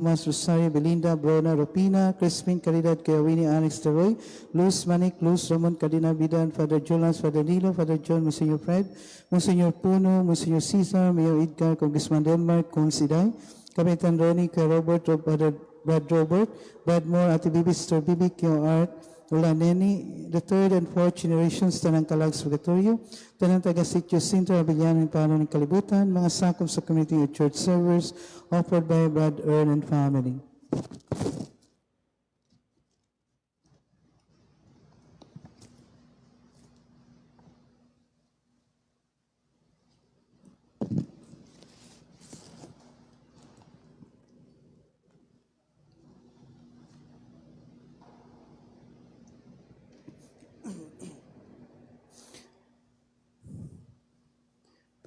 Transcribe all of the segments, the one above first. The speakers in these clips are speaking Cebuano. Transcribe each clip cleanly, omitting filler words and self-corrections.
Mas Rosario, Belinda, Brona, Rupina, Crispin, Caridad, Kuya Winnie, Alex Teroy, Luz Manik, Luz Ramon, Cardinal Bidan, Father Julius, Father Nilo, Father John, Monsignor Fred, Monsignor Puno, Monsignor Cesar, Mayor Edgar, Congressman Denmark, Cong Siday, Kapitan Ronnie, Kuya Robert, Brother Brad Robert, Brad Moore, Ate Bibi, Sister Bibi, Kuya Art, Ula Neni, the third and fourth generations, Tanang Kalag Purgatorio, Tanang Taga Sitio Sintra, Abellano, and Pano ng Kalibutan, mga sakop sa community at church servers, offered by Brad Earn and family.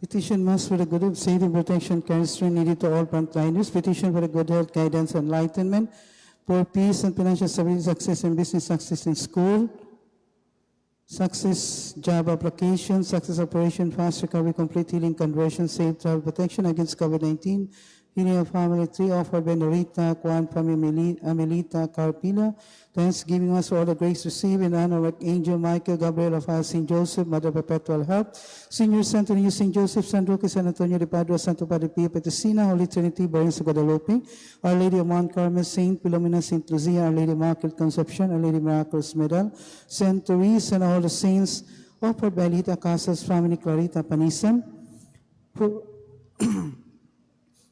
Petition Mass for the good of safety and protection, care and strength needed to all frontliners. Petition for the good health, guidance, and enlightenment, for peace and financial stability, success and business success in school, success job application, success operation, fast recovery, complete healing, conversion, safe travel, protection against COVID-19, healing of family tree, offered by Norita, Juan, Family, Amelita, Carpina. Thanksgiving us for all the grace received in honor of Angel Michael, Gabriel of St. Joseph, Mother Perpetual Help, Senior Santo Niño, St. Joseph, San Roque, San Antonio de Padua, Santo Padre Pio, Petesina, Holy Trinity, Barons of Guadalupe, Our Lady of Mount Carmel, Saint Philomena, Saint Lucia, Our Lady Immaculate Conception, Our Lady Miraculous Medal, Saint Therese, and all the saints, offered by Lita Casas, Family Clarita Panisan, for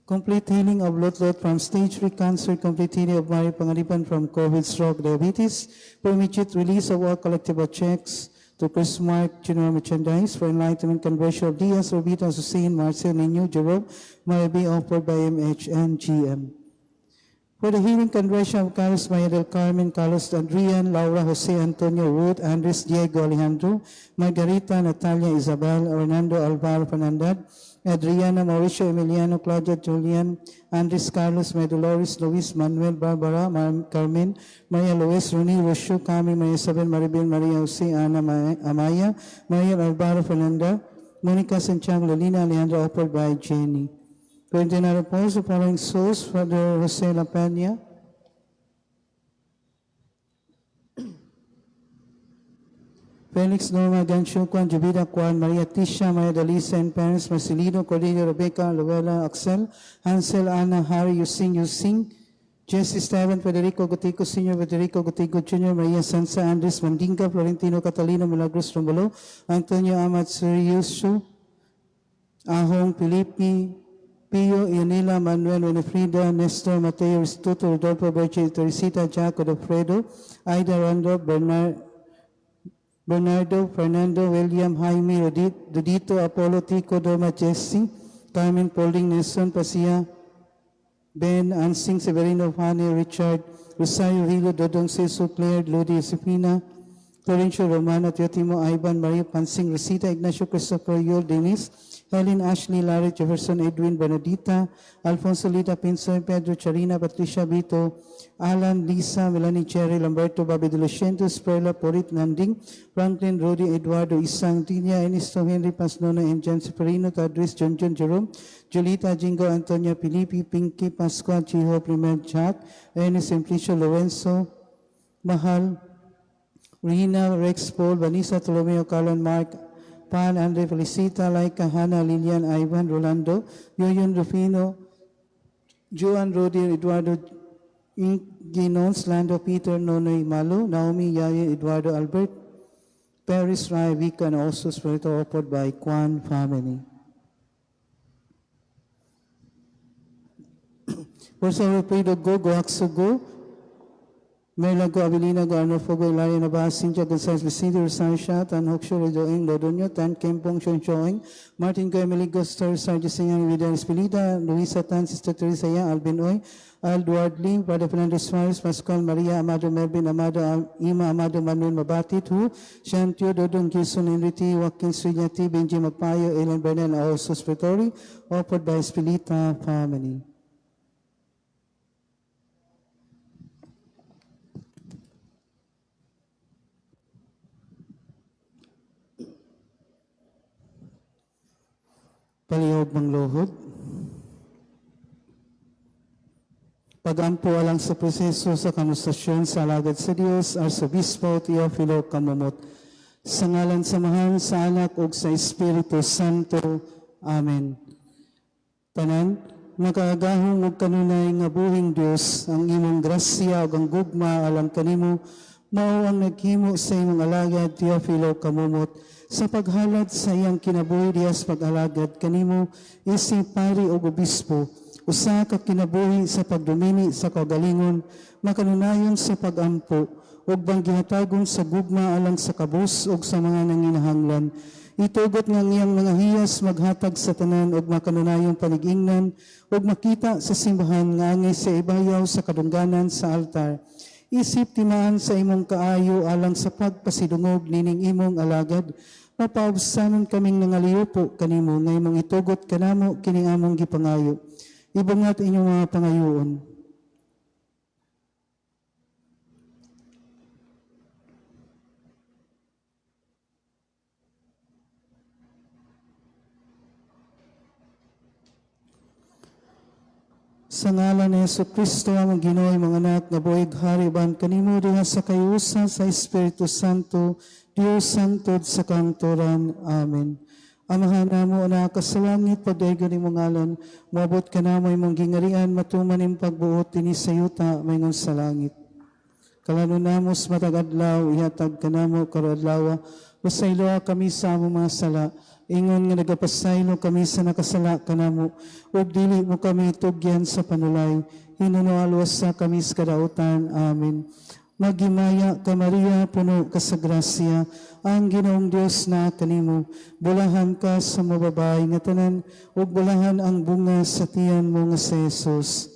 complete healing of Lot from stage 3 cancer, complete healing of Mario Pangalipan from COVID, stroke, diabetes, for immediate release of all collectible checks to Chris Mark General Merchandise, for enlightenment conversion of Diaz, Orbita, Hussein, Marcel, Nino, Jerome, Maria B. Offered by MH and GM. For the healing conversion of Carlos Maria del Carmen, Carlos Adrian, Laura, Jose Antonio, Ruth, Andres, Diego, Alejandro, Margarita, Natalia, Isabel, Orlando, Alvaro, Fernandez, Adriana, Mauricio, Emiliano, Claudia, Julian, Andres, Carlos, Maria Dolores, Luis, Manuel, Barbara, Carmen, Maria Luis, Ronnie, Rocio, Cami, Maria Isabel, Maribel, Maria Jose, Ana, Amaya, Maria Alvaro, Fernanda, Monica Santiago, Lolina, Alejandro, offered by Jenny. Twenty-nine opposed, the following souls, Father Jose La Peña, Felix Norma Gancho, Juan Jubida, Juan Maria Tisha, Maria Dalisa, and parents Marcelino, Cordelia, Rebecca, Luella, Axel, Hansel, Anna, Harry, Yusing, Yusing, Jesse, Steven, Federico Gotico Sr., Federico Gotico Jr., Maria Sansa, Andres, Mandinga, Florentino, Catalino, Milagros, Romulo, Antonio Amat, Serioso, Ahong, Felipe, Pio, Ionela, Manuel, Winifrida, Nestor, Mateo, Restituto, Rodolfo, Berche, Teresita, Jaco, Alfredo, Ida, Rondo, Bernardo, Fernando, William, Jaime, Dodito, Apollo, Tico, Doma, Jesse, Carmen, Pauling, Nelson, Pasia, Ben, Ansing, Severino, Fanny, Richard, Rosario, Rilo, Dodong, Ceso, Claire, Lodi, Josefina, Florencio, Romano, Teotimo, Ivan, Maria, Pansing, Rosita, Ignacio, Christopher, Yul, Denise, Helen, Ashley, Larry, Jefferson, Edwin, Bernadita, Alfonso, Lita, Pinsoy, Pedro, Charina, Patricia, Vito, Alan, Lisa, Melanie, Cherry, Lamberto, Bobby de los Cientos, Perla, Porit, Nanding, Franklin, Rudy, Eduardo, Isang, Tinia, Ernesto, Henry, Pasnona, and Jan Seferino, Tadris, John, John, Jerome, Julita, Jingo, Antonia, Felipe, Pinky, Pascual, Chiho, Primer, Jack, Ernest, Simplicio, Lorenzo, Mahal, Rina, Rex, Paul, Vanessa, Ptolomeo, Carlon, Mark, Pan, Andre, Felicita, Laika, Hannah, Lilian, Ivan, Rolando, Yoyon, Rufino, Joan, Rudy, Eduardo, Ginons, Lando, Peter, Nonoy, Malu, Naomi, Yaya, Eduardo, Albert, Paris, Rai, Vika, and also Spiritual offered by Kwan family. For sa Wilfredo Go, Goakso Go, Merla Go, Avelina Go, Arnolfo Go, Ilaria Navas, Cynthia Gonzalez, Vicente Rosario Shah, Tan Hoksho, Redoeng, Lodonyo, Tan Kempong, Shon Choeng, Martin Go, Emily Go, Star Sargent Singang, Vidal Espelida, Luisa Tan, Sister Teresa Ya, Alvin Oy, Aldward Lim, Brother Fernando Suarez, Pascual Maria, Amado Melvin, Amado Ima, Amado Manuel Mabati, Tu, Shantio, Dodong, Gilson, Enrique, Joaquin Sunyati, Benji Magpayo, Ellen Bernal, also Pretori, offered by Espelita family. Palihog mangluhod. Pagampo alang sa proseso sa kanonasasyon sa alagad sa Dios, Arsobispo Teofilo Camomot. Sa ngalan sa Amahan, sa Anak ug sa Espiritu Santo. Amen. Tanan, makagagahom ug kanunay nga buhing Dios, ang imong grasya ug ang gugma alang kanimo mao ang naghimo sa imong alagad Teofilo Camomot sa paghalad sa iyang kinabuhi diha sa pag-alagad kanimo isip pari ug obispo, usa ka kinabuhi sa pagdumini sa kaugalingon, makanunayon sa pagampo ug banggihatagon sa gugma alang sa kabus ug sa mga nanginahanglan. Itugot nga ang iyang mga hiyas maghatag sa tanan og makanunayong panig-ingnan ug makita sa simbahan nga angay sa ibayaw sa kadungganan sa altar. Isip timaan sa imong kaayo alang sa pagpasidungog nining imong alagad, mapaubsanon kaming nangaliupo kanimo nga imong itugot kanamo kining among gipangayo. Ibungat inyong mga pangayoon. Sa ngalan ni Hesus Kristo, among Ginoo, mga anak, nga buhi ug hari uban kanimo diha sa kayusa sa Espiritu Santo, Dios santod sa kamatuoran. Amen. Amahan namo na ka sa langit, pagdaygon imong ngalan, moabot kanamo imong gingarian, matuman imong pagbuot dinhi sa yuta maingon sa langit. Kalanon namo sa matag adlaw, ihatag kanamo karong adlaw. Pasayloa kami sa among mga sala, ingon nga nagapasaylo kami sa nakasala kanamo, ug dili mo kami tugyan sa panulay. Hinunoa luwasa kami sa kadautan. Amen. Maghimaya ka, Maria, puno ka sa grasya, ang Ginoong Dios naa kanimo. Bulahan ka sa mga babae nga tanan, ug bulahan ang bunga sa tiyan mo nga si Jesus.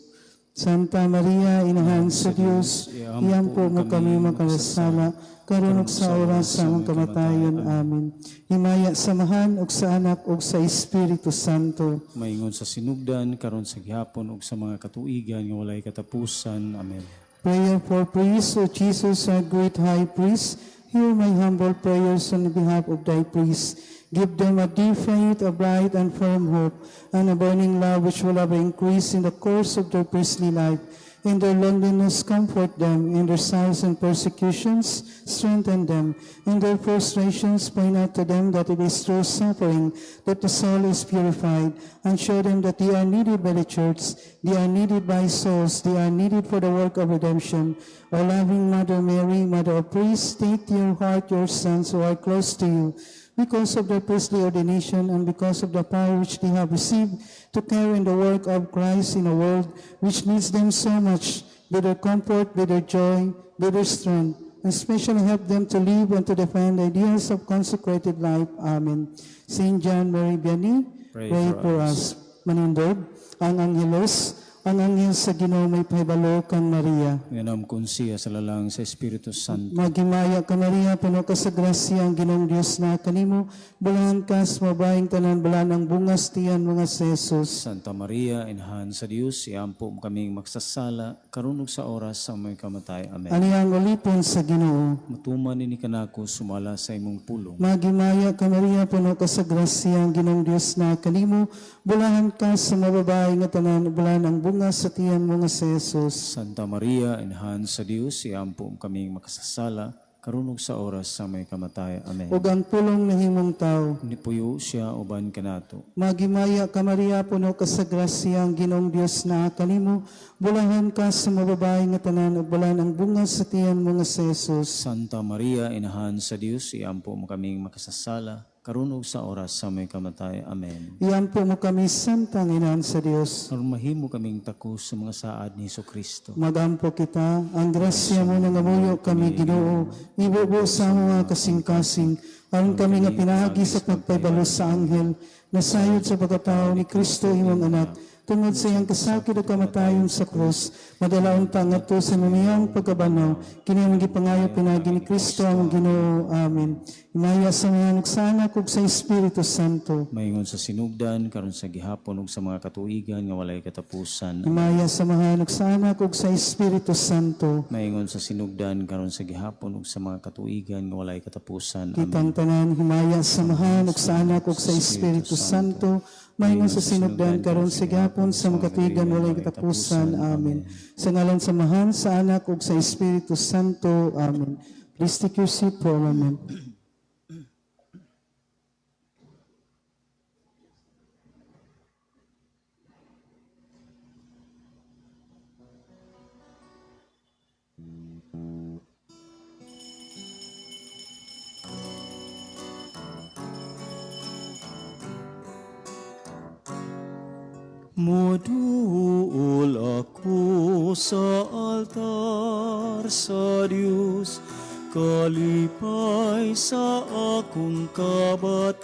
Santa Maria, Inahan sa Dios, iampo mo kami makasasala, karon ug sa oras sa among kamatayon. Amen. Himaya sa Amahan ug sa Anak ug sa Espiritu Santo. Maingon sa sinugdan, karon sa gihapon ug sa mga katuigan nga walay katapusan. Amen. Prayer for priests. O Jesus, our great high priest, hear my humble prayers on behalf of thy priests. Give them a deep faith, a bright and firm hope, and a burning love which will ever increase in the course of their priestly life. In their loneliness, comfort them. In their sorrows and persecutions, strengthen them. In their frustrations, point out to them that it is through suffering that the soul is purified, and show them that they are needed by the church, they are needed by souls, they are needed for the work of redemption. O loving Mother Mary, Mother of Priests, take to your heart your sons who are close to you, because of their priestly ordination and because of the power which they have received to carry in the work of Christ in a world which needs them so much. Be their comfort, be their joy, be their strength, and especially help them to live and to defend the ideals of consecrated life. Amen. Saint John Mary Vianney, pray pray for for us. Manindog, ang Anghelus, ang anghel sa Ginoo may pahibalo kang Maria. Nga siya sa lalang sa Espiritu Santo. Maghimaya ka, Maria, puno ka sa grasya, ang Ginoong Dios naa kanimo. Bulahan ka sa babaeng tanan, bulahan ang bunga sa tiyan mo nga si Jesus. Santa Maria, Inahan sa Dios, iampo mo kaming magsasala, karon ug sa oras sa among kamatay. Amen. Ani ang ulipon sa Ginoo. Matuman ini kanako sumala sa imong pulong. Maghimaya ka, Maria, puno ka sa grasya, ang Ginoong Dios naa kanimo. Bulahan ka sa mga babae nga tanan, bulahan ang bunga sa tiyan mo nga si Jesus. Santa Maria, Inahan sa Dios, iampo mo kaming makasasala, karon ug sa oras sa among kamatay. Amen. Ug ang pulong nahimong tao. Nipuyo siya uban kanato. Maghimaya ka, Maria, puno ka sa grasya, ang Ginoong Dios naa kanimo. Bulahan ka sa mga babae nga tanan, ug bulahan ang bunga sa tiyan mo nga si Jesus. Santa Maria, Inahan sa Dios, iampo mo kaming makasasala, karon ug sa oras sa among kamatay. Amen. Iampo mo kami, Santang Inahan sa Dios. Aron mahimo kaming takos sa mga saad ni Kristo. Magampo kita, ang grasya mo nangamuyo kami, Ginoo, ibubo sa among mga kasing-kasing, aron kami nga pinaagi sa pagpahibalo sa anghel, nasayod sa pagkatao ni Kristo imong anak, tungod sa iyang kasakit ug kamatayon sa krus, madala unta ngadto sa mamiyang pagkabanhaw, kini among gipangayo pinaagi ni Kristo among Ginoo. Amen. Himaya sa Amahan ug sa Anak ug sa Espiritu Santo. Maingon sa sinugdan, karon sa gihapon ug sa mga katuigan nga walay katapusan. Himaya sa Amahan ug sa Anak ug sa Espiritu Santo. Maingon sa sinugdan, karon sa gihapon ug sa mga katuigan nga walay katapusan. Amen. Kitang tanan, himaya sa Amahan ug sa Anak ug sa Espiritu Santo. Maingon sa sinugdan karon sa gihapon sa mga katuigan walay katapusan. Amen. Sa ngalan sa Amahan, sa Anak ug sa Espiritu Santo. Amen. Please take your seat for a moment. Moduol ako sa altar sa Dios, kalipay sa akong kabatanon,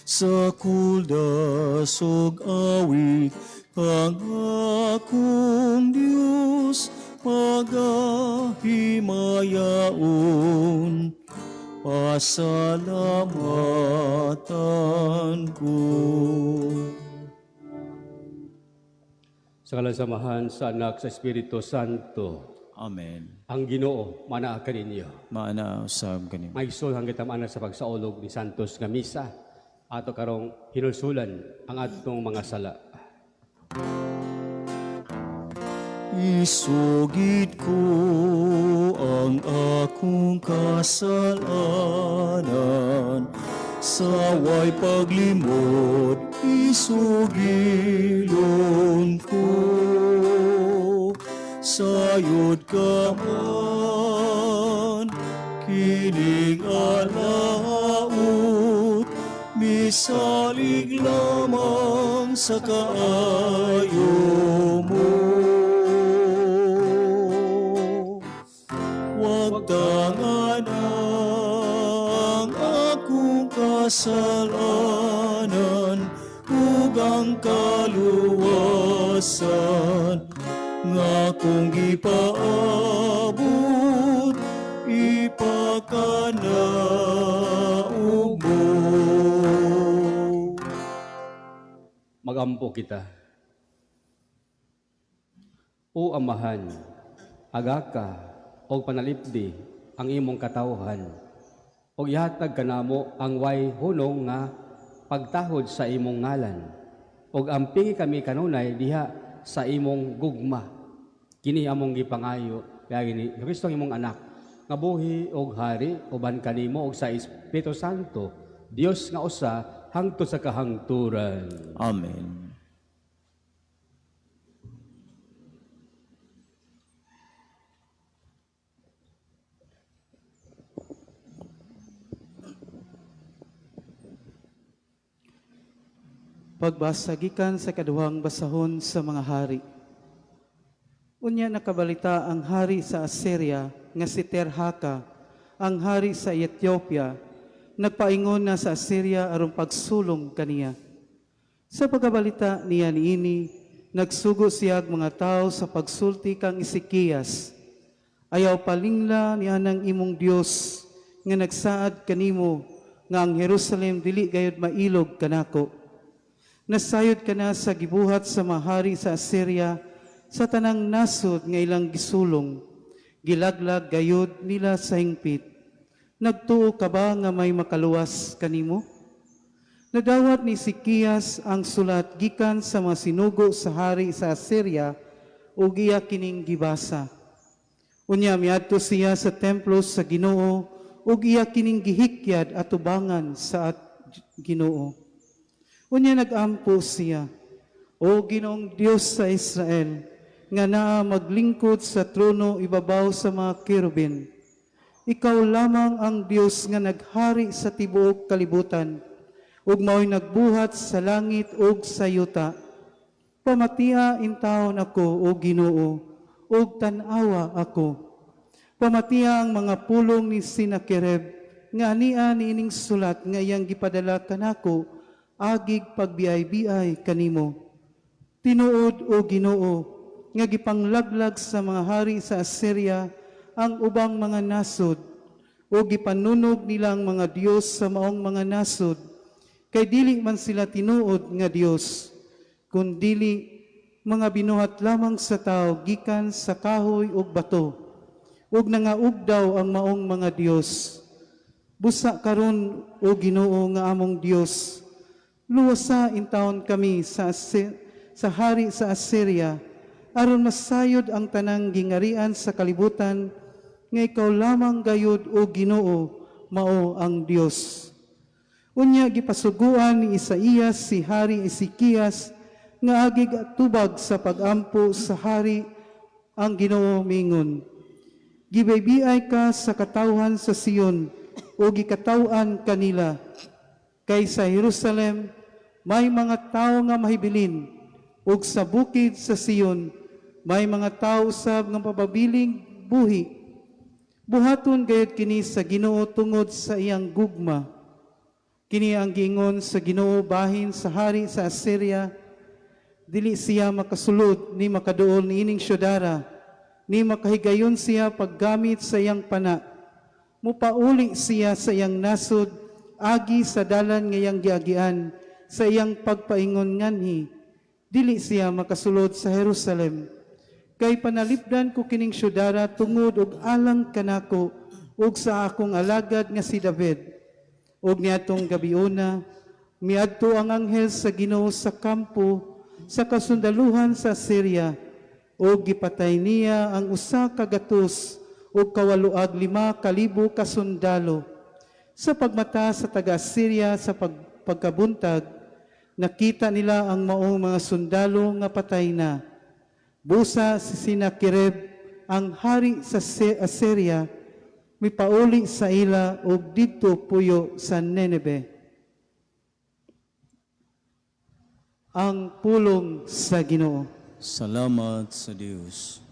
sa kuldas ug awit ang akong Dios pagahimayaon. Pasalamatan ko. Sa ngalan sa Amahan, sa Anak, sa Espiritu Santo. Amen. Ang Ginoo manaa kaninyo. Maana usab kanimo. Maigsoon hanggang ana sa pagsaulog ni Santos nga misa ato karong hinulsulan ang atong mga sala. Isugid ko ang akong kasalanan, sa way paglimod isugilon ko. Sayod ka man, kining alaot, misalig lamang sa kaayo mo. Huwag tangan ang akong kasalanan ug ang kaluwasan nga akong gipaabot ipakanaog mo. Magampo kita. O Amahan, agaka og panalipdi ang imong katawhan og ihatag kanamo ang way hunong nga pagtahod sa imong ngalan og ampingi kami kanunay diha sa imong gugma. Kini among gipangayo kaya ni Kristo ang imong anak nga buhi og hari uban kanimo og sa Espiritu Santo, Dios nga usa hangtod sa kahangturan. Amen. Pagbasa gikan sa kaduhang basahon sa mga hari. Unya nakabalita ang hari sa Assyria nga si Terhaka, ang hari sa Ethiopia, nagpaingon na sa Assyria aron pagsulong kaniya. Sa pagkabalita niya niini, nagsugo siyag mga tao sa pagsulti kang Ezekias. Ayaw palingla ni anang imong Dios nga nagsaad kanimo nga ang Jerusalem dili gayud mailog kanako. Nasayod ka na sa gibuhat sa mahari sa Assyria sa tanang nasod nga ilang gisulong. Gilaglag gayud nila sa hingpit. Nagtuo ka ba nga may makaluwas kanimo? Nadawat ni Ezekias ang sulat gikan sa mga sinugo sa hari sa Assyria ug iya kining gibasa. Unya miadto siya sa templo sa Ginoo ug iya kining gihikyad atubangan sa Ginoo. Unya nagampo siya, O Ginoong Dios sa Israel, nga naa maglingkod sa trono ibabaw sa mga kerubin. Ikaw lamang ang Dios nga naghari sa tibuok kalibutan, ug mao'y nagbuhat sa langit ug sa yuta. Pamatia intawon ako, o Ginoo, ug tan-awa ako. Pamatia ang mga pulong ni Sinakereb, nga ania niining sulat nga iyang gipadala kanako, agig pagbiay-biay kanimo. Tinuod, o Ginoo, nga gipanglaglag sa mga hari sa Assyria ang ubang mga nasod. Ug gipanunog nila ang mga Dios sa maong mga nasod, kay dili man sila tinuod nga Dios, kundili mga binuhat lamang sa tao gikan sa kahoy ug bato. Ug nangaugdaw ang maong mga Dios. Busa karon, o Ginoo nga among Dios, luwasa intawon kami sa hari sa Assyria, aron masayod ang tanang gingarian sa kalibutan nga ikaw lamang gayud, o Ginoo, mao ang Dios. Unya gipasuguan ni Isaías si Hari Ezekias nga agig tubag sa pagampo sa hari. Ang Ginoo mingon: "Gibaybiay ka sa katawhan sa Sion o gikataw-an kanila. Kay sa Jerusalem may mga tawo nga mahibilin, ug sa bukid sa Sion may mga tawo usab nga pababiling buhi. Buhaton gayud kini sa Ginoo tungod sa iyang gugma." Kini ang giingon sa Ginoo bahin sa hari sa Assyria: "Dili siya makasulod ni makaduol niining syudara, ni makahigayon siya paggamit sa iyang pana. Mupauli siya sa iyang nasod agi sa dalan nga iyang giagian sa iyang pagpaingon nganhi. Dili siya makasulod sa Jerusalem. Kay panalipdan ko kining syudara tungod og alang kanako ug sa akong alagad nga si David." Ug niadtong gabiuna, miadto ang anghel sa Ginoo sa kampo sa kasundaluhan sa Syria ug gipatay niya ang 185,000 ka sundalo. Sa pagmata sa taga-Assyria sa pagkabuntag, nakita nila ang maong mga sundalo nga patay na. Busa si Sennacherib, ang hari sa Assyria, mipauli sa ila ug didto puyo sa Nineve. Ang pulong sa Ginoo. Salamat sa Dios.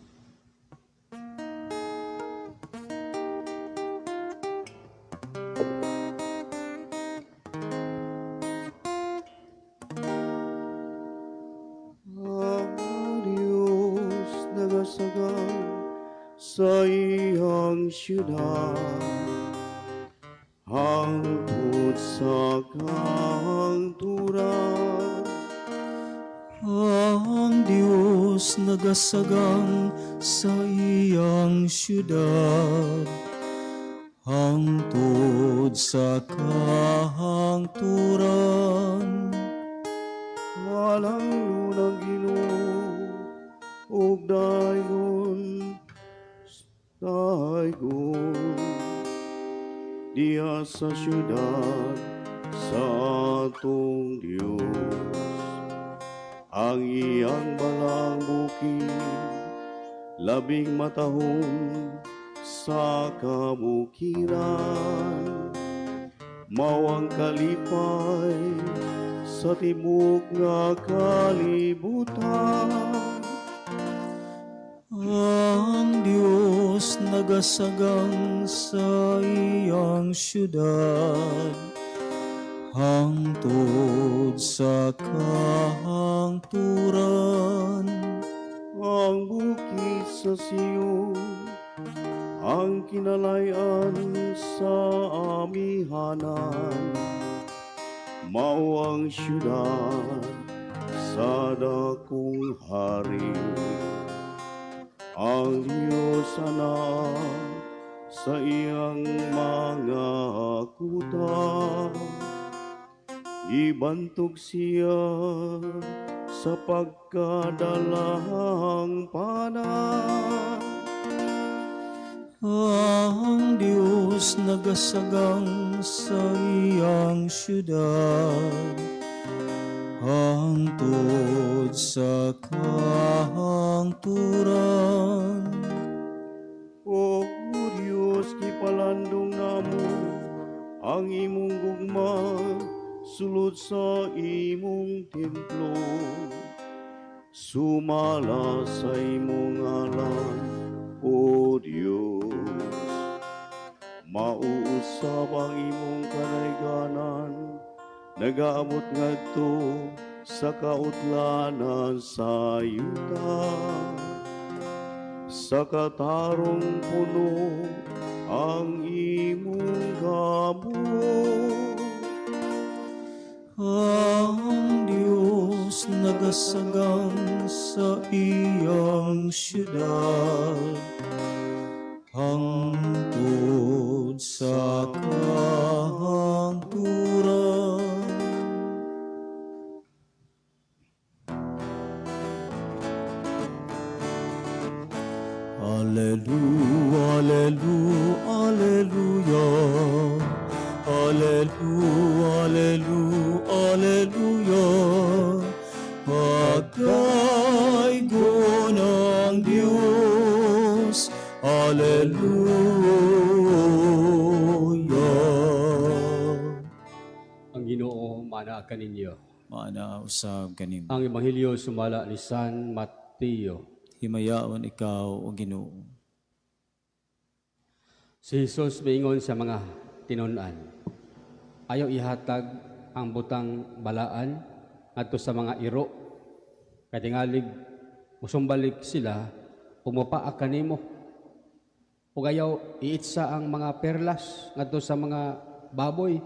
Ang Diyos nagasagang sa iyang siyudad, hangtod sa kahangturan. Ang Diyos nagasagang sa iyang siyudad, hangtod sa kahangturan. Walang lunang Ginoo ug dayon dayon diha sa siyudad sa atong Dios. Ang iyang balaang bukid labing matahom sa kabukiran, mao ang kalipay sa tibok nga kalibutan. Ang Diyos nagasagang sa iyang siyudad, hangtod sa kahangturan. Ang bukid sa Sion, ang kinalayan sa amihanan, mao ang siyudad sa dakong hari. Ang Diyos anaa sa iyang mga kuta. Ibantog siya sa pagkadalang pana. Ang Diyos nagasagang sa iyang siyudad, hangtod sa kahangturan. O Diyos, gipalandong namo ang imong gugma sulod sa imong templo. Sumala sa imong ngalan, O Diyos. Mauusab ang imong kadayganan, nagaabot ngadto sa kautlanan sa yuta. Sa katarong puno ang imong imong kamot. Ang Diyos nagasagang sa iyang syudad hangtod sa kahangturan. Alleluia, alleluia, alleluia. Alleluia, alleluia, alleluia. Pagdaygon ang Diyos. Alleluia. Ang Ginoo maana kaninyo. Maana usab kanimo. Ang Ebanghelyo sumala ni San Mateo. Himayaon ikaw, o Ginoo. Si Jesus miingon sa mga tinun-an, "Ayaw ihatag ang butang balaan ngadto sa mga iro. Kay tingalig musumbalik sila ug mopaa kanimo. Ug ayaw iitsa ang mga perlas ngadto sa mga baboy,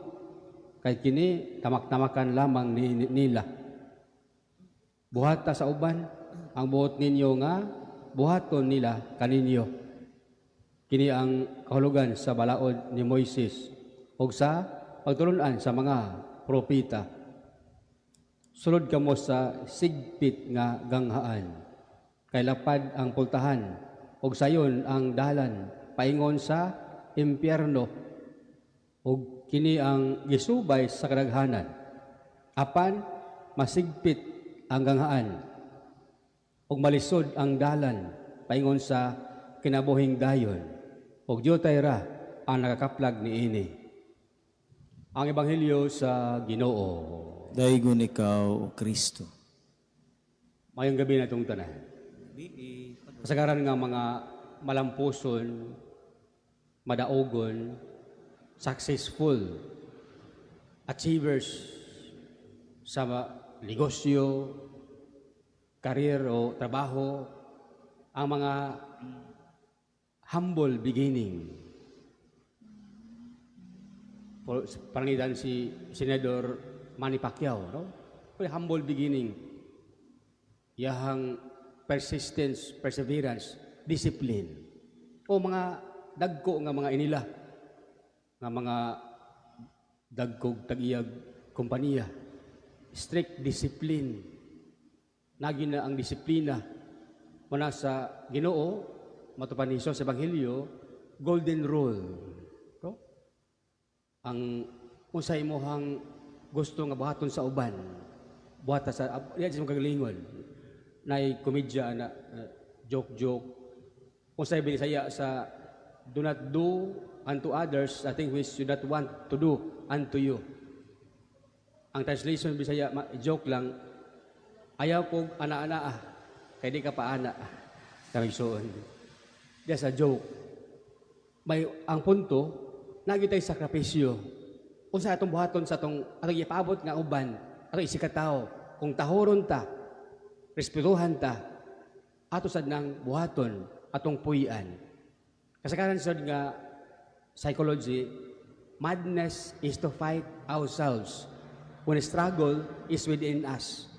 kay kini tamak-tamakan lamang nila. Buhata sa uban ang buot ninyo nga buhaton nila kaninyo. Kini ang kahulugan sa balaod ni Moises ug sa pagtulun-an sa mga propeta. Sulod kamo sa sigpit nga ganghaan, kay lapad ang pultahan ug sayon ang dalan paingon sa impyerno, ug kini ang gisubay sa kadaghanan. Apan masigpit ang ganghaan ug malisod ang dalan paingon sa kinabuhing dayon, ug diutay ra ang nakakaplag niini." Ang Ebanghelyo sa Ginoo. Daygon ikaw, O Kristo. Mayong gabi na itong tanan. Kasagaran nga mga malampuson, madaogon, successful, achievers sa negosyo, career o trabaho, ang mga humble beginning. Panangitan si Senador Manny Pacquiao, no? Pero humble beginning, yahang persistence, perseverance, discipline. O mga dagko nga mga inila, nga mga dagkog tag-iyag kompanya. Strict discipline. Nagi na ang disiplina. Muna sa Ginoo, matupan ni Jesus sa Ebanghelyo, golden rule. No? Ang unsa imong gusto nga buhaton sa uban, buhata sa diya sa imong kagalingon. Nay komedya na joke joke. Unsay binisaya sa "Do not do unto others a thing which you not want to do unto you"? Ang translation Bisaya, joke lang, "Ayaw kog ana-ana ah, kay di ka pa ana." Kamigsuon. Just a joke. May ang punto, nagitay sakripisyo. Unsa atong buhaton sa atong ipaabot nga uban, atong isikatawo, kung tahoron ta, respetuhan ta, ato sad nang buhaton atong puy-an. Kasagaran sad nga psychology, madness is to fight ourselves when struggle is within us.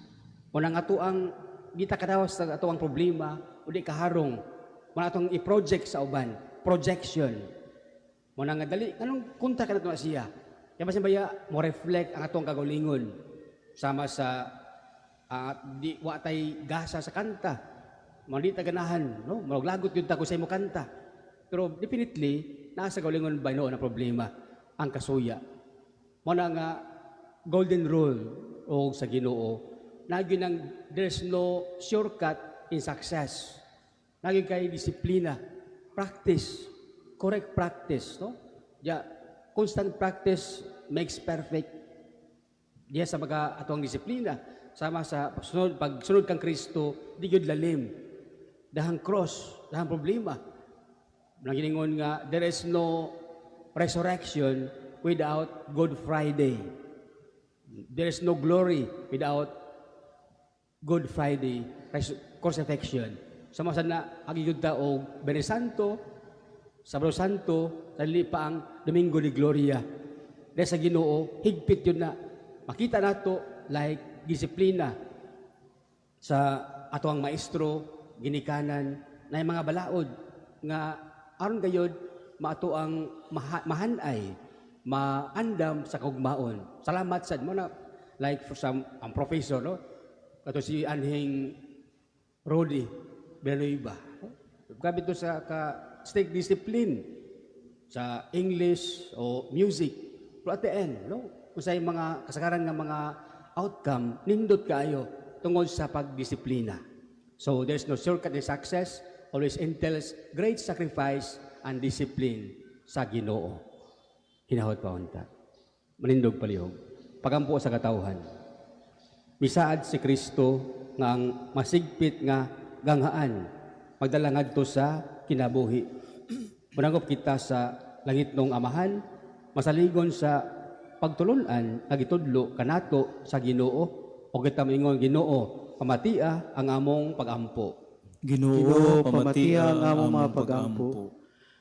Unang ato ang di ta kadawas sa ato ang problema o di kaharong, muna atong i-project sa uban, projection. Muna nga dali, anong kontra ka na siya? Kaya basin baya, mo reflect ang atong kagalingon. Sama sa di wa tay gasa sa kanta. Mo di ta ganahan, no? Maglagot yun ta kung sa imo kanta. Pero definitely, nasa kaugalingon ba noon ang problema, ang kasuya. Mo na nga golden rule o sa Ginoo, nagyun ang there's no shortcut in success. Nagyun kay disiplina, practice, correct practice, no? Ya, constant practice makes perfect. Diya sa mga atong disiplina, sama sa pagsunod, pagsunod kang Kristo, di gyud lalim. Dahang cross, dahang problema. Nang giningon nga, there is no resurrection without Good Friday. There is no glory without Good Friday crucifixion. Sama sa na, agi gyud ta og Biyernes Santo, Sabado Santo, dali pa ang Domingo de Gloria. Dahil sa Ginoo, higpit yun na. Makita nato like disiplina sa ato ang maestro, ginikanan, na yung mga balaod nga aron gayod maato ang mahanay, maandam sa kaugmaon. Salamat sad mo na like for some ang professor, no, kato si anhing Rodi Villanueva. Gabi to sa ka strict discipline sa English o music. Pero at the end, no, usay mga kasagaran nga mga outcome nindot kaayo tungod sa pagdisiplina. So there's no shortcut in success, always entails great sacrifice and discipline sa Ginoo. Hinahot pa unta. Manindog palihog. Pagampo sa katawhan. Misaad si Kristo nga ang masigpit nga ganghaan magdala ngadto sa kinabuhi. Manangop kita sa langitnong Amahan, masaligon sa pagtulunan nga gitudlo kanato sa Ginoo o kita maingon, Ginoo, pamatia ang among pagampo. Ginoo, Ginoo, pamatia ang among mga pagampo.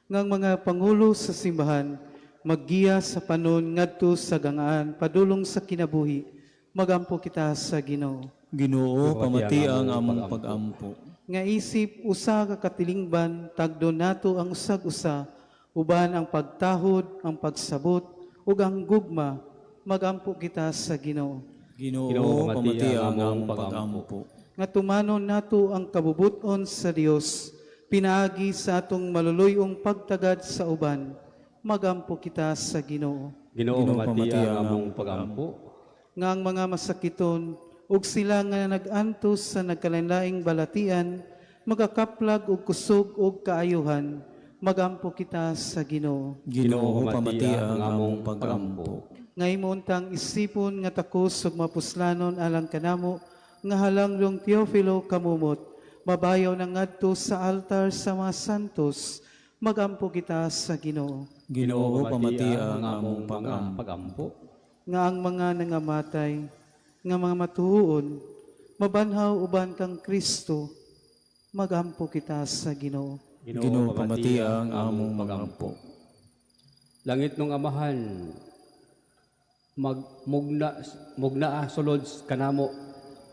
Ngang mga pangulo sa simbahan maggiya sa panon ngadto sa gangaan padulong sa kinabuhi, magampo kita sa Ginoo. Ginoo, pamatia ang among pagampo. Nga isip usa ka katilingban, tagdo nato ang usag-usa uban ang pagtahod, ang pagsabot ug ang gugma, magampo kita sa Ginoo. Ginoo, Ginoo, pamatia ang among pagampo. Nga tumanon nato ang kabubuton sa Dios pinaagi sa atong maluluyong pagtagad sa uban, magampo kita sa Ginoo. Ginoo, Ginoo, pamatia ang among pagampo. Nga ang mga masakiton ug sila nga nag-antos sa nagkalainlaing balatian magakaplag og kusog ug kaayuhan, magampo kita sa Ginoo. Ginoo, pamatia ang among pagampo. Nga imo untang isipon nga takos ug mapuslanon alang kanamo nga halanglong Teofilo kamumot mabayaw na ngadto sa altar sa mga santos, magampo kita sa Ginoo. Ginoo, pamatia ang among mga pagampo. pagampo. Nga ang mga nangamatay nga mga matuon mabanhaw uban kang Kristo, magampo kita sa Ginoo. Ginoo, pamatia ang among pagampo. Langit nung Amahan, magmugna mugnaa sulod kanamo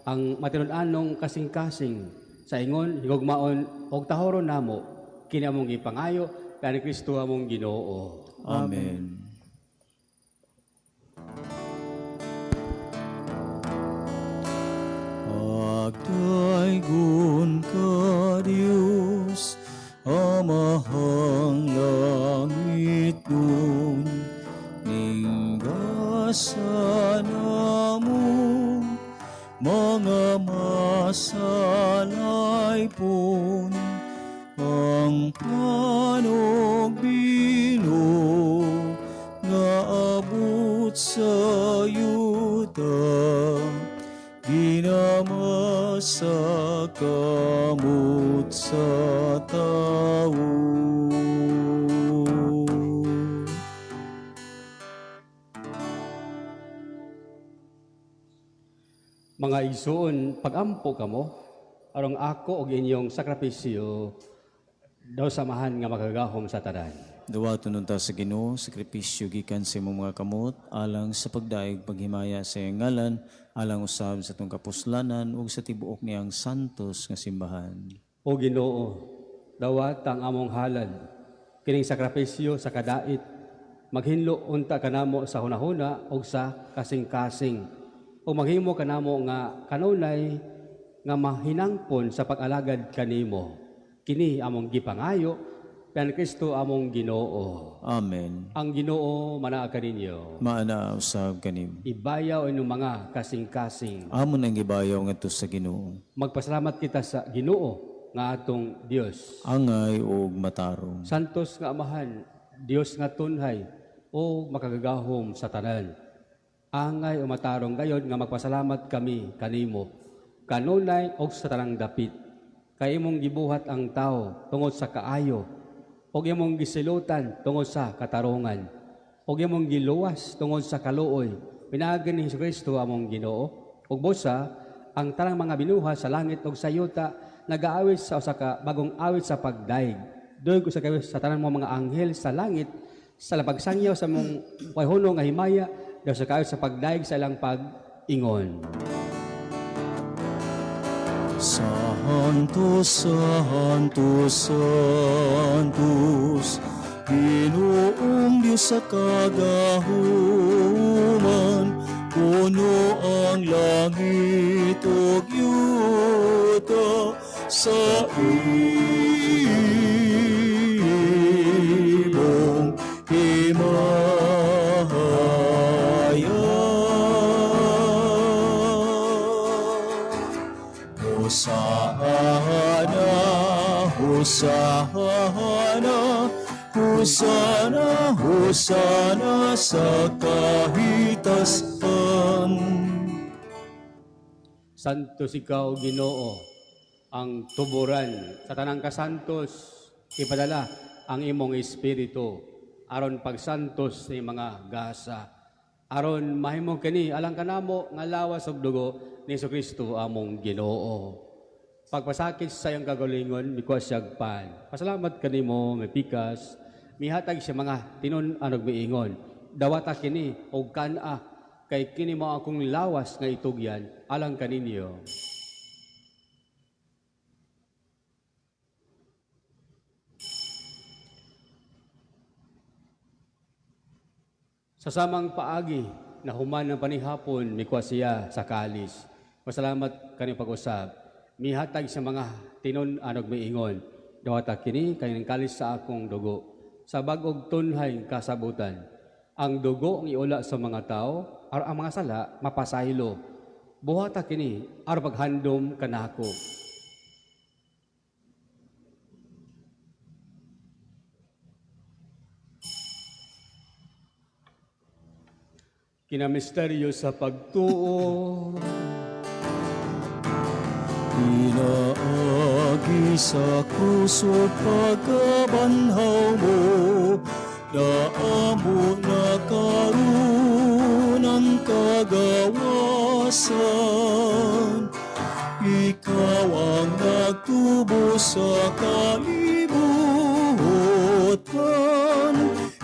ang matinud-anong kasing-kasing sa ingon higugmaon og tahoron namo kini among gipangayo kani Kristo among Ginoo. Amen. Agdaygon ka, Diyos, Amahang langit nun, ninggasan namo, mga masalaypon, ang panog bino, nga abot sa yuta, ginama sa kamot sa tao. Mga igsuon, pagampo kamo aron ako og inyong sakripisyo daw samahan nga makagagahom sa tanan. Duwaton unta sa Ginoo, sakripisyo gikan sa imong mga kamot alang sa pagdaig paghimaya sa iyang ngalan, alang usab sa atong kapuslanan ug sa tibuok niyang santos nga simbahan. O Ginoo, dawat ang among halad kining sakripisyo sa kadait, maghinlo unta kanamo sa hunahuna ug sa kasing-kasing, ug maghimo kanamo nga kanunay nga mahinangpon sa pag-alagad kanimo. Kini among gipangayo kan Kristo among Ginoo. Amen. Ang Ginoo manaa kaninyo. Maana usab kanimo. Ibayaw inyong mga kasing-kasing. Amon ang gibayaw ngadto sa Ginoo. Magpasalamat kita sa Ginoo nga atong Dios. Angay ug matarong. Santos nga Amahan, Dios nga tunhay o makagagahom sa tanan. Angay o matarong gayon nga magpasalamat kami kanimo kanunay og sa tanang dapit. Kay imong gibuhat ang tao tungod sa kaayo, ug imong gisilutan tungod sa katarungan, ug imong giluwas tungod sa kaluoy. Pinaagi ni Kristo among Ginoo. Ug busa ang tanang mga binuhat sa langit ug sa yuta nagaawit sa usa ka bagong awit sa pagdaig. Duyog usa kami sa tanan mo mga anghel sa langit sa pagsangyaw sa mong way hunong nga himaya daw sa kaayo sa pagdayeg sa ilang pag-ingon. Santo, Santo, Santos, Ginoong Diyos sa kagahuman, puno ang langit ug yuta sa imong himaya. Hosana, Hosana, Hosana, Hosana sa kahitasan. Santos ikaw, Ginoo, ang tuburan sa tanang kasantos, ipadala ang imong espiritu aron pagsantos sa mga gasa. Aron mahimo kini alang kanamo nga lawas ug dugo ni Kristo among Ginoo. Pagpasakit sa iyang kagalingon, mikuha siyag pan. Pasalamat kanimo, mipikas, mihatag siya mga tinun-an ug miingon. Dawata kini og kan-a, kay kini mao akong lawas nga itugyan alang kaninyo. Sa samang paagi na human ng panihapon, mikuha siya sa kalis. Pasalamat kaniyong pag-usab. Mihatag sa mga tinun-an ug miingon. Dawata kini kay ning kalis sa akong dugo. Sa bag-ong tunhay kasabutan, ang dugo ang iula sa mga tao, aron ang mga sala mapasaylo. Buhata kini aron paghandom kanako. Kinamisteryo sa pagtuo. Pinaagi sa krus ug pagkabanhaw mo, naamo na karon ang kagawasan. Ikaw ang nagtubos sa kalibutan,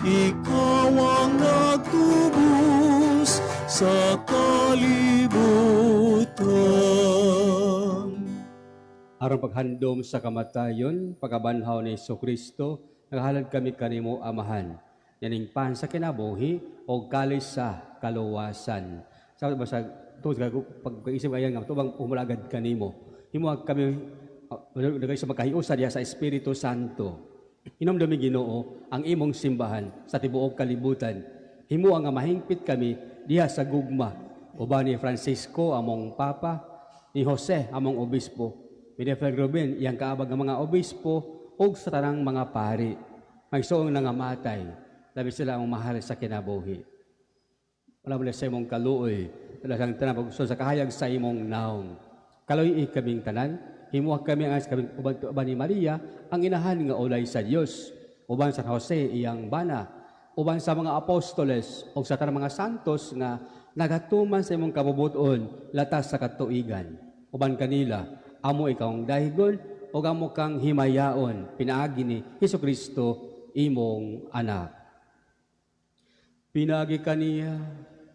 ikaw ang nagtubos sa kalibutan. Aron paghandom sa kamatayon, pagkabanhaw ni Kristo, naghalad kami kanimo, Amahan. Yaning pan sa kinabuhi o kalis sa kaluwasan. Sa basta tungod sa pag-isip ayan nga tubang umulagad kanimo. Himo kami uh, sa makahiusa diha sa Espiritu Santo. Hinumdumi, Ginoo, ang imong simbahan sa tibuok kalibutan. Himo nga mahingpit kami diha sa gugma. Uban ni Francisco among Papa, ni Jose among Obispo, ni Fr. Ruben iyang kaabag nga mga obispo ug sa tanang mga pari. Magsuong nangamatay, labi sila ang mahal sa kinabuhi. Wala mo sa imong kaluoy, wala sang tanan pagsulod sa kahayag sa imong naong. Kaluoy kaming tanan, himuha kami ang kaming uban, uban ni Maria, ang inahan nga ulay sa Dios, uban sa Jose iyang bana, uban sa mga apostoles ug sa tanang mga santos nga nagatuman sa imong kabubuton latas sa katuigan. Uban kanila, amo ikaw ang dahigon ug amo kang himayaon pinaagi ni Hesukristo imong anak. Pinaagi kaniya,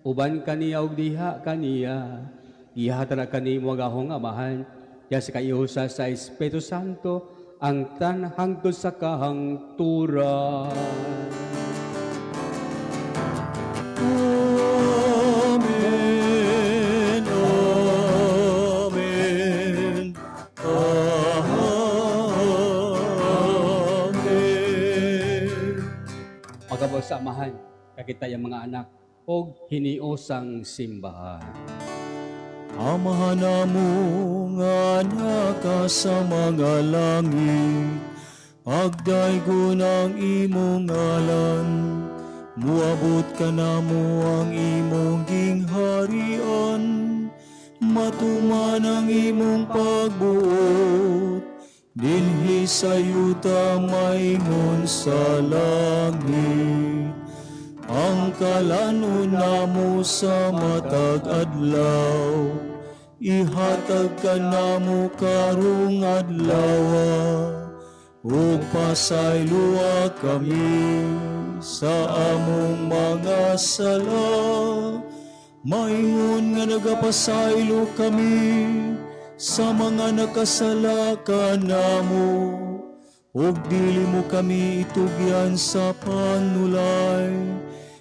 uban kaniya ug diha kaniya, gihatag kanimo gahong Amahan, diha sa kaiusa sa Espiritu Santo, ang tanan hangtod sa kahangturan. Amen. Amen. Amen. Pagkabaw sa Amahan, kakita yung mga anak, og hiniusang simbahan. Amahan namo nga naka sa mga langit, pagdaygon ang imong ngalan, muabot kanamo ang imong gingharian, matuman ang imong pagbuot, dinhi sa yuta maingon sa langit. Ang kalanon namo sa matag adlaw, ihatag kanamo karong adlaw. Ug pasayloa kami sa among mga sala, maingon nga nagapasaylo kami sa mga nakasala kanamo. Ug dili mo kami itugyan sa panulay,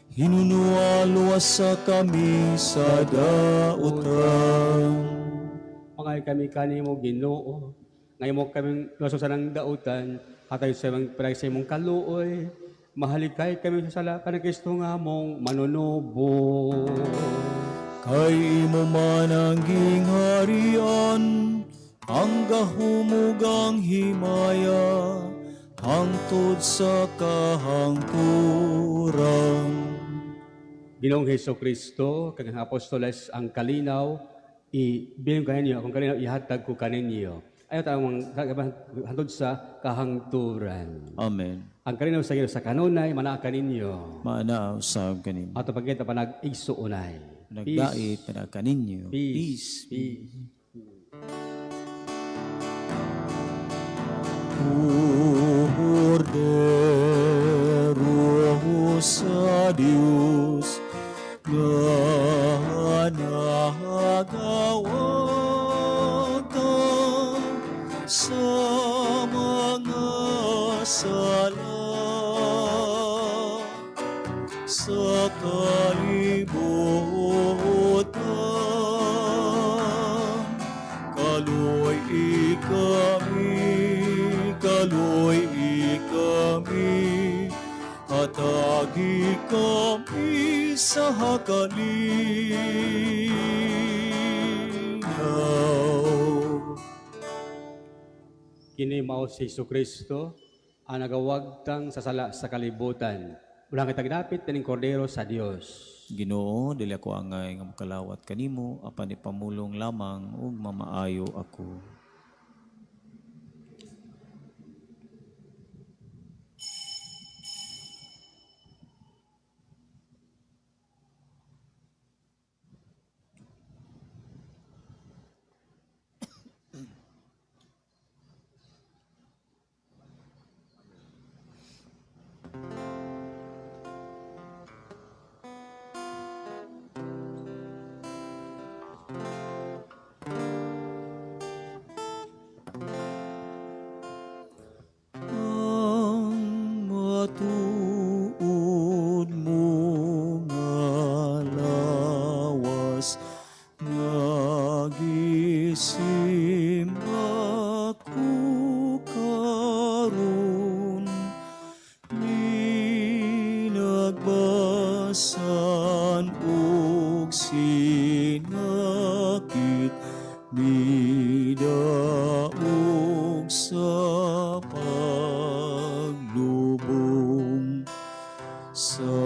hinunua luwasa kami sa dautan. Mangay kami kanimo, Ginoo, nga imo kaming luwason sa nang dautan, hatag sa imong palagi sa imong kaluoy, mahalikay kami sa sala kan Kristo nga among manunubo. Kay imo man ang gingharian, ang gahom ug ang himaya, hangtod sa kahangturan. Ginoong Hesus Kristo, kang ang apostoles ang kalinaw, ibilin ko kaninyo, akong kalinaw ihatag ko kaninyo. Ayaw tawang hantod sa kahangturan. Amen. Ang kalinaw sa Ginoo sa kanunay, manaa kaninyo. Maana usab kaninyo. Ato pagkita panag-igsuonay. Nagdait na kaninyo. Peace. Peace. Kordero sa Diyos nga nagawata sa mga sala sa kalibutan. Kaloy kami, kaloy kami, hatagi kami sa hakalinaw. Kini mao si Hesus Kristo ang nagawagtang sa sala sa kalibutan. Ulang kitag dapit kining kordero sa Dios. Ginoo, dili ako angay nga mokalawat kanimo apan ipamulong lamang ug mamaayo ako. Ang matuod mo nga lawas nga gisim ako karon, linagbasan og sinakit, midaog sa paglubong sa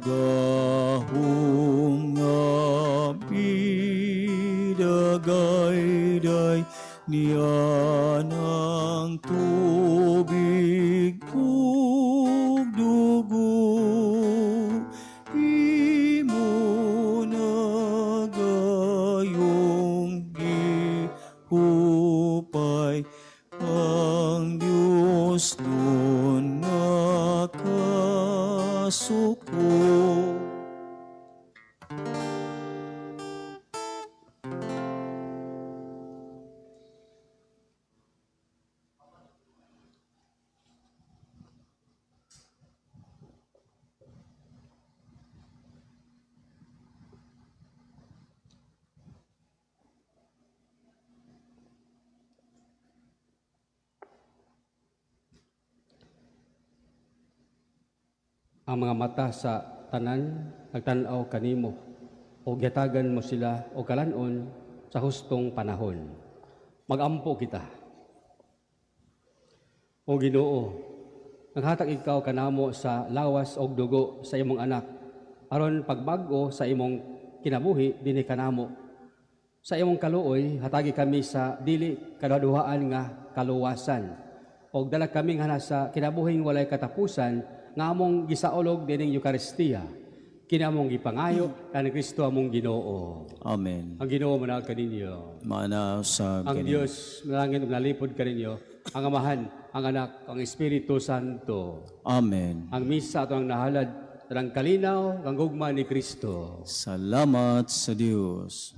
gahom nga bidagayday niya ng tubig ug dugo, imo nagayong gihupay ang Diyos nun nga kasuko. Ang mga mata sa tanan nagtan-aw kanimo ug gihatagan mo sila og kalan-on sa hustong panahon. Magampo kita. O Ginoo, naghatag ikaw kanamo sa lawas og dugo sa imong anak aron pagbag-o sa imong kinabuhi dinhi kanamo. Sa imong kaluoy hatagi kami sa dili kaduhaduhaan nga kaluwasan og dala kami nga sa kinabuhing walay katapusan nga among gisaulog dining Eukaristiya. Kini among gipangayo kan Kristo among Ginoo. Amen. Ang Ginoo manaag kaninyo. Maana usab Ang kaninyo. Dios manalangin ug nalipod kaninyo. Ang Amahan, ang Anak, ang Espiritu Santo. Amen. Ang misa atong nahalad ang kalinaw, ang gugma ni Kristo. Salamat sa Dios.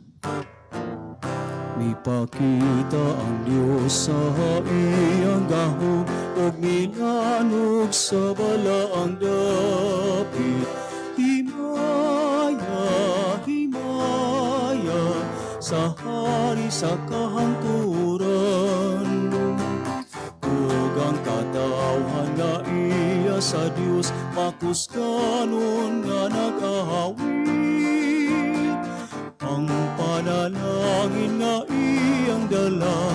Mipakita ang Dios sa iyang gahom ug minanog sa balaang dapit. Himaya, himaya sa hari sa kahangturan. Ug ang katawhan nga iya sa Dios makuskanon nga nag-ahawit. Ang panalangin nga iyang dala.